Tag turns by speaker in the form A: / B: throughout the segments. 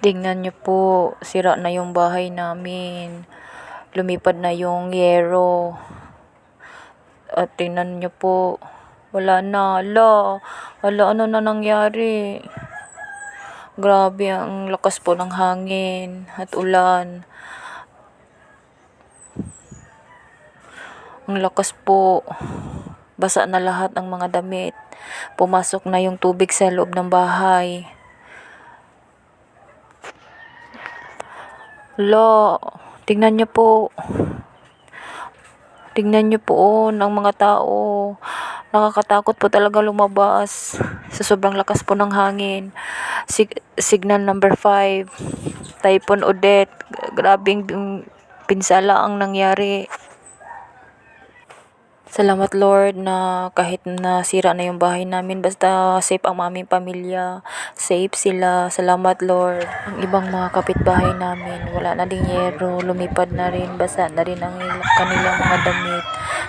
A: Tingnan niyo po, sira na yung bahay namin. Lumipad na yung yero. At tingnan niyo po, wala na. Ala, ala, ano na nangyari? Grabe, ang lakas po ng hangin at ulan. Ang lakas po. Basa na lahat ng mga damit. Pumasok na yung tubig sa loob ng bahay. Lo, tingnan niyo po. Tingnan niyo po oh, ng mga tao. Nakakatakot po talaga lumabas sa sobrang lakas po ng hangin. Signal number 5, Typhoon Odette. Grabing pinsala ang nangyari. Salamat, Lord, na kahit nasira na yung bahay namin, basta safe ang aming pamilya. Safe sila. Salamat, Lord. Ang ibang mga kapitbahay namin, wala na ding yero, lumipad na rin, basa na rin ang kanilang mga damit.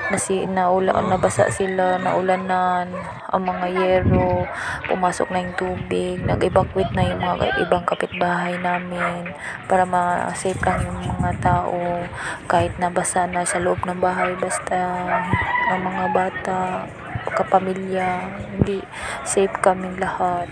A: Nabasa sila, naulanan ang mga yero, pumasok na yung tubig, nag-evacuate na yung mga ibang kapitbahay namin para ma-safe lang yung mga tao kahit nabasa na sa loob ng bahay, basta ang mga bata, kapamilya, hindi safe kaming lahat.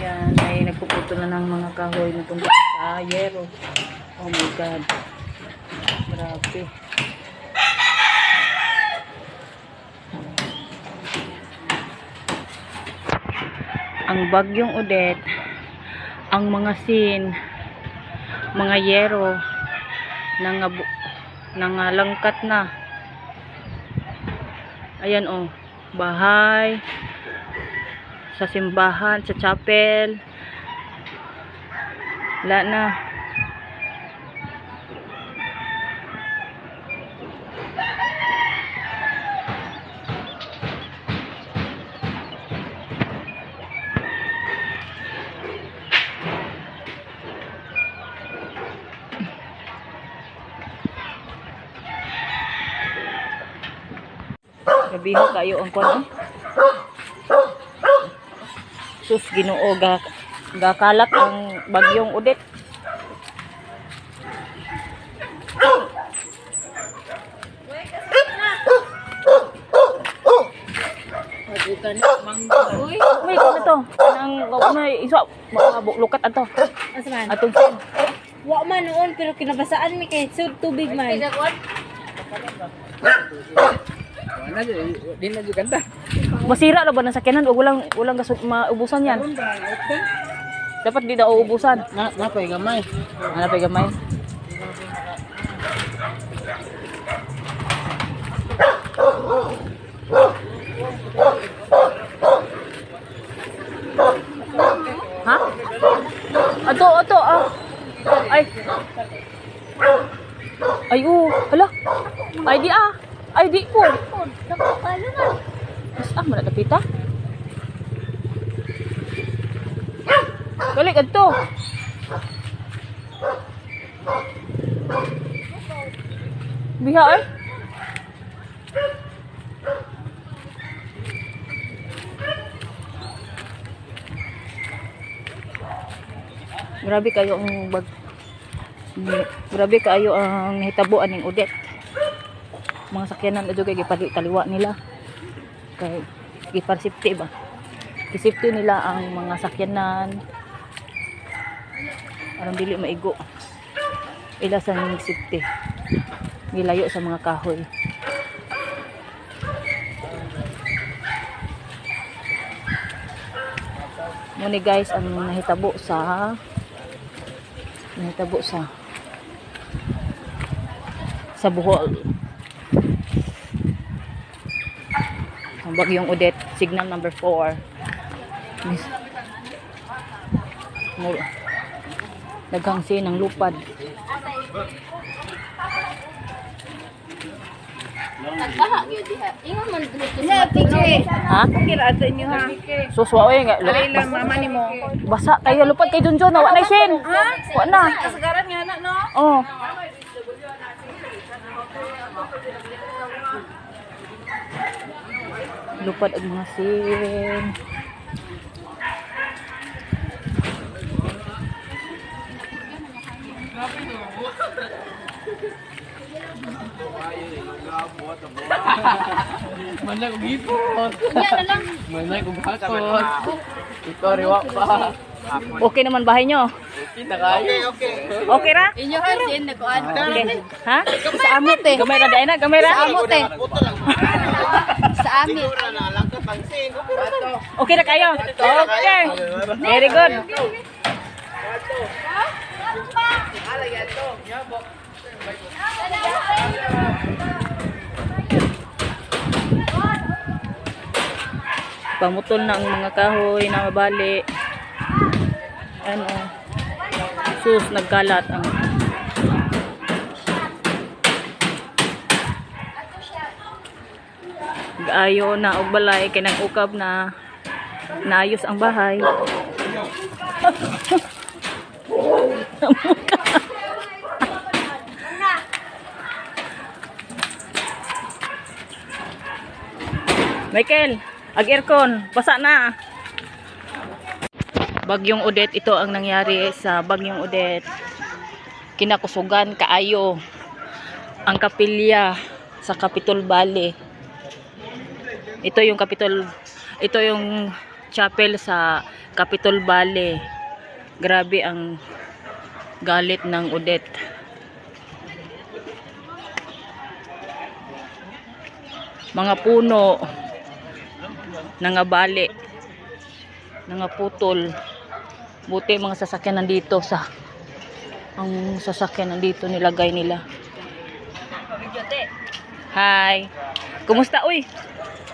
B: Yan, ay nagpuputo na ng mga kahoy na punta sa yero. Oh my God. Grabe. Ang bagyong Odette, ang mga sin, mga yero, nangalangkat na. Ayan oh, bahay, sa simbahan, sa chapel. Wala na. Gabiho kayo ang kwan eh. Sus, Ginoo, gakalat ang bagyong Odette.
C: Uy,
B: Uy, kano to? Kanang na iso mga lukat ato.
C: asa man?
B: Atong sin.
C: Wa man noon pero kinabasaan mi kay sud tubig man.
D: Wala, di na jud kanta.
B: Masira na ba ng sakyanan o walang gasol maubusan yan? Dapat di daw uubusan.
D: Na napay gamay.
B: Ano pa gamay? Ha? Ato, ato, ah. Ay. Ay, oh, hala. Ay, di ah. Ay, di po.
C: Ano na?
B: Mas ah, mana dapita. Balik adto. Biha ay. Grabe kayo ang bag. Grabe kayo ang nahitabo aning Odette. Mga sakyanan adto kay gipali taliwa nila. Kay giparsipti ba? Gisipti nila ang mga sakyanan. Aron dili maigo. Ila sa safety. Gilayo sa mga kahoy. Muni guys ang nahitabo sa Bohol. Ang bagyong Odette, signal number 4. Daghang sin ang lupad.
C: Nagbaha gyud diha. Ingon man dito sa PJ.
B: Ha?
C: Kira ato inyo ha.
B: Suswa oy nga.
C: Alay mama nimo.
B: Basa kayo lupad kay Junjun na wa na sin. Wa na.
C: Kasagaran nga na no.
B: Oh. Lupad ang mga sin.
D: Manay og hipot. Manay og hakot. Ikaw riwa pa.
B: Okay naman bahay nyo.
D: Okay na kayo.
B: Okay ra?
C: Inyo ha sin nagkuan.
B: Okay. Ha?
C: Sa amot eh.
B: Gamay ra dai na, gamay ra.
C: Sa amot eh. Sa amin.
B: Okay na kayo. Okay. Very good. Pamutol na ang mga kahoy na mabali. Ano? Sus, nagkalat ang Ayo na og balay kay nag-ukab na naayos ang bahay. Michael, ag aircon, basa na. Bagyong Odette, ito ang nangyari sa Bagyong Odette. Kinakusugan kaayo ang kapilya sa Capitol Valley. Ito yung Capitol, ito yung chapel sa Capitol Valley. Grabe ang galit ng Odette. Mga puno nangabali, nangaputol. Buti mga sasakyan nandito sa ang sasakyan nandito nilagay nila. Hi. Kumusta uy?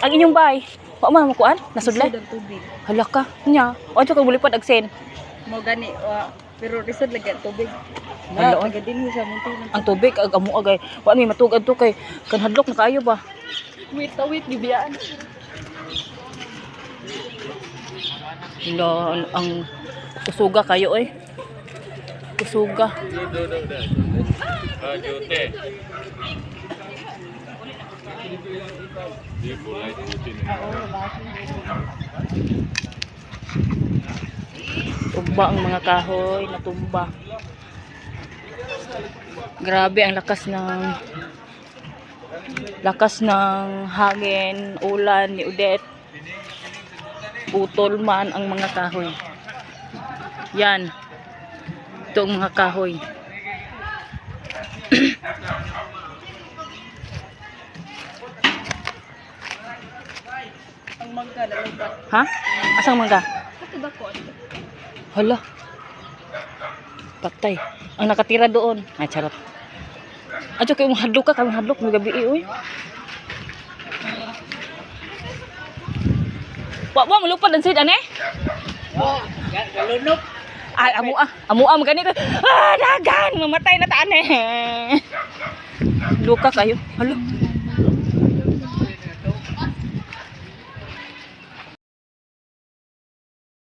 B: Ang inyong bahay. Wa man makuan? Nasudlay?
C: Ang tubig.
B: Hala ka. Nya. O ka mulipad ag sen.
C: Mo gani wa pero risod lagi ang tubig.
B: Hala, oy.
C: Taga dinhi sa munti.
B: Ang tubig ag amo agay. Wa mi matugad to kay kanhadlok na kaayo ba.
C: Wait, wait, gibiyaan.
B: Hala, ang kusuga kayo oy. Kusuga. Tumba ang mga kahoy, natumba. Grabe ang lakas ng hangin, ulan ni Odette. Putol man ang mga kahoy. Yan. Ito ang mga kahoy.
C: Ang mangga nalubat.
B: Ha? Asang mangga?
C: Ato ba ko?
B: Hala. Patay. Ang nakatira doon. Ay, charot. Adyo kayo hadlok ka, kami hadlok may gabi eh, uy. Wa wa malupad ang sid ane?
D: Oh, galunok.
B: Ay, amo ah. Amo ah magani ko. Ah, dagan, mamatay na ta ane. Luka kayo. Hala.